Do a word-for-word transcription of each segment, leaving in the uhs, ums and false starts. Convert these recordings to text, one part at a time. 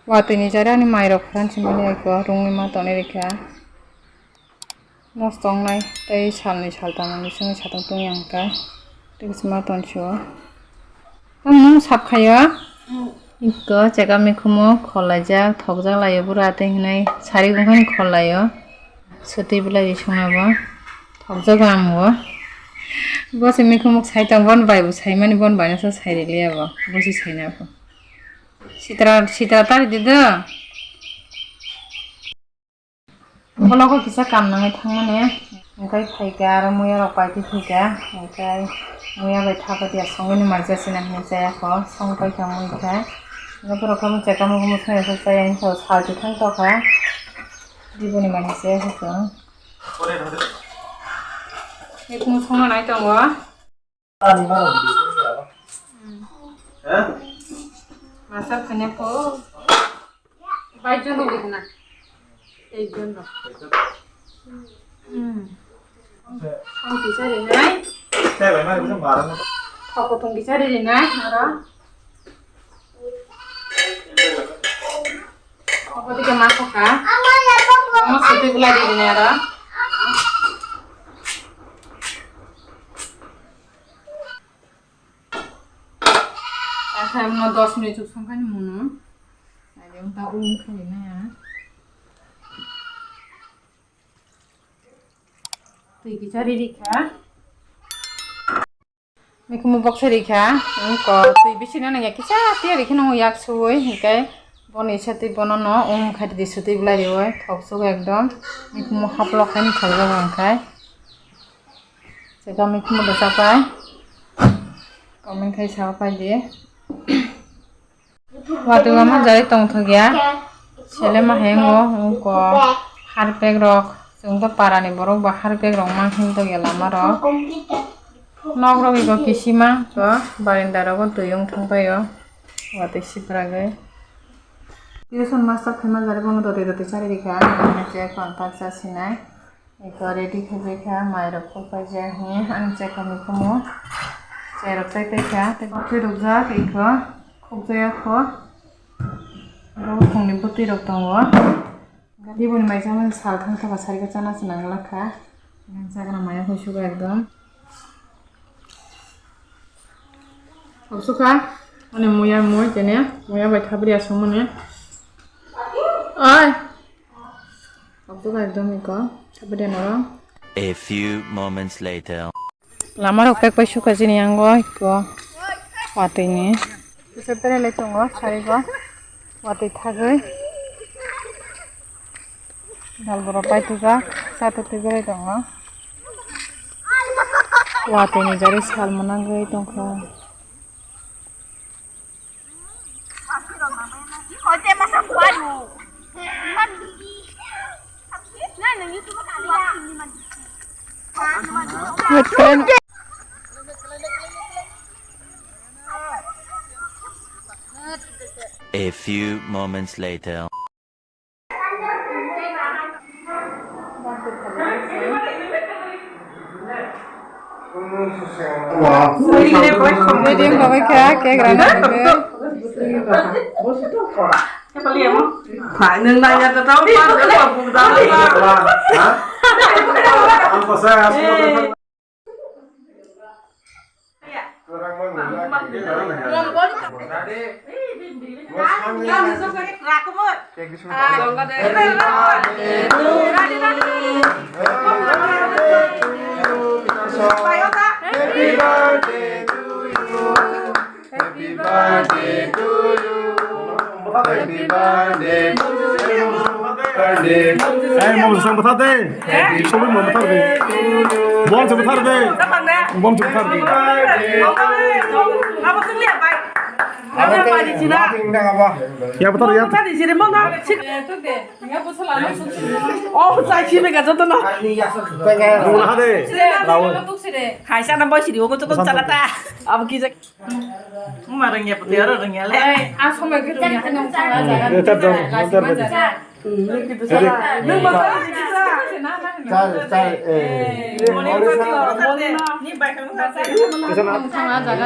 Watwi ni jara ani mai rok phan simani eko rungwi ma tonwi rikha. Nosto wngnai tei salni saltang ni simi satung tungya hwnkhe tei ma tonsio. Tamo sap khaio. Iko chekam mikhumo kholaijak thokjak laio bura tei hinai sari wngkhani kholaio. Suti belai songna bo thokjak amongo. Bo se mikhumo sai tong bon bai bo saimani bon bai no sai riliya bo. Bo se saina bo. Sitra sitra tari di do. Bologo kisa kam nangwi thangmani, hwnkhe phaikha aro muya rok paitwi phaikha, hwnkhe muya bai thapa dia songwini mai jasina hinwi chaya kho, song paikha mui khe. Hwnkhe borok khe muchai kamo khe muchungya se chaya hinwi sal se thang tokha, diboni mai se hwnkhe. Ekung songna nai tongo. Masa kanya po. Bai jono guna. Ekjon no. Hmm. Ang kisa rinai. Thoko tong kisa rinai. Aro. Obo dike ma khoka. Omo suti bwlai di hwnwi aro. Akhai uno dos minute song khe munu. Ayo ta um khe na ya. Twi kisa riri kha. Mikhumu boksa rikha, wngkha twi bisingo nangya kisa tiyari kheno yak suwi, hinkhe bono isa twi bono no wng khaidi sutwi bwlai riwi, thoksugo ekdom, mikhumu haplo khaini thokjago wngkhai. Chwkha mikhumu rwchappai, comment khai sapai di. Watwi o manjari tongthokya, selema hai wngo, ungko harpek rok, chwngto parani borok bo harpek rok ma himtokya lama rok. Nok rok iko kisima, ko barinda rogo twi wng thangpaio, watwi sipragwi. Tuition master khe manjari bono doti doti chari rikha, ang khe kontak chasinai. Eko ready khe paikha, mai rok khok paijak hinwi ang chekam mikhumu. Chai rok chai paikha, tei bwtwi rwkjak eko khokjaya kho. Bo bukhungni bwtwi rok tongo. Diboni mai chamani sal thang thokha sarikhe chana se nang lakha. Chakra maya hoi sugo ekdom. Obsukha, ani muya mui tene, muya bai thabri aswk mani. Oi. Obsukha ekdom iko, thabri noro. A few moments later. Lama rok pek pai sukha chini yango iko. Watwi ni. Kisa tere le tongo, sarigo. Watwi thagwi. Dal borok paitijak, chatwi twi berai tongo. Watwi ni jari sal mwnagwi tongkha. A few moments later. Ready wng tongwi kha, cake rana hinwi. Hai, nwng naiya ta tau, pa, pa, pa, pa, pa. Happy birthday to you. Happy birthday to you. Happy birthday. Hey, mo sang bata de. Sobi mo bata de. Bom se bata de. Bom se bata de. Abo tuli abai. Abo bai di sina. Ya bata ya. Bata di sini mo na. Oh, sai si mega joto no. Mo na de. Lawo. Hai sana boy sini, ogo joto chala ta. Abo ki jak. Uma rengya putih, aro rengya le. Ai, a somai ke rengya ke nong sama jaga. Ntar dong, ntar dong. Nwng ma tara di sa. Chal, chal, eh. Moni pati oro sa de. Ni bai kang sa de. Nong sama jaga.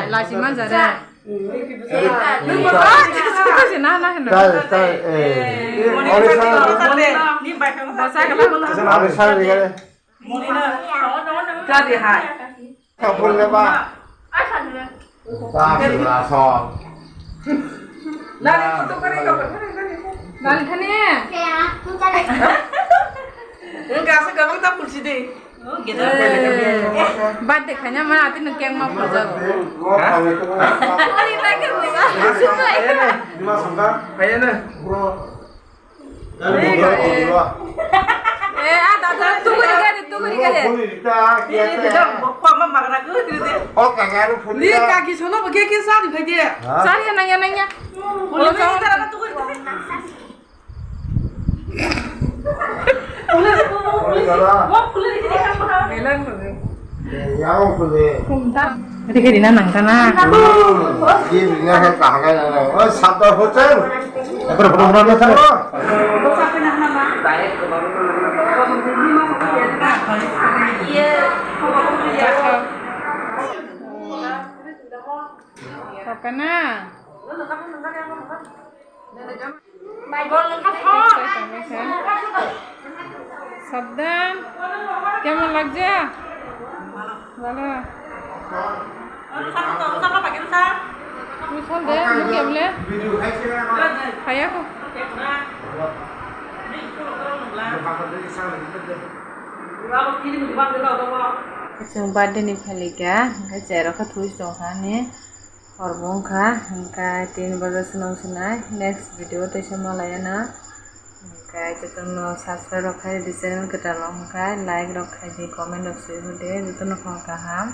Lasi man jaga. Nwng ma tara di sa. Ano hino. Dai, dai, eh. Moni Ori sa, sa, sa, ni bai kang sa. Basa kala. Ori sa, ni kare. Moni na. Kadi hai. Kapul le ba. Ai sa ni. Ba, ba, so. Nani kutu kare ko. Nani thani. Enggak, sekarang tak kursi deh. Birthday khaina ma ati nung keng ma puja. Eh, ada, ada, tu gari, tu gari. Ni kaki sono bagi kisa di bagi. Sari nanya, nanya. Rikirina nangkana. Rokana. Sabdan, kemon lagja? Bhalo. Usal de, mukhe bole. Khaya ko. Chwng birthday ni phalikha, hwnkhe cherok khe thwi tongkha ni. Hor bo wngkha, hwnkhe tin baja se nung sinai, next video o teisa malai ano. Hwnkhe jotono subscribe rok khai di channel kwtal o, hwnkhe like rok khai di, comment rok swi hor di, jotono phone kaham.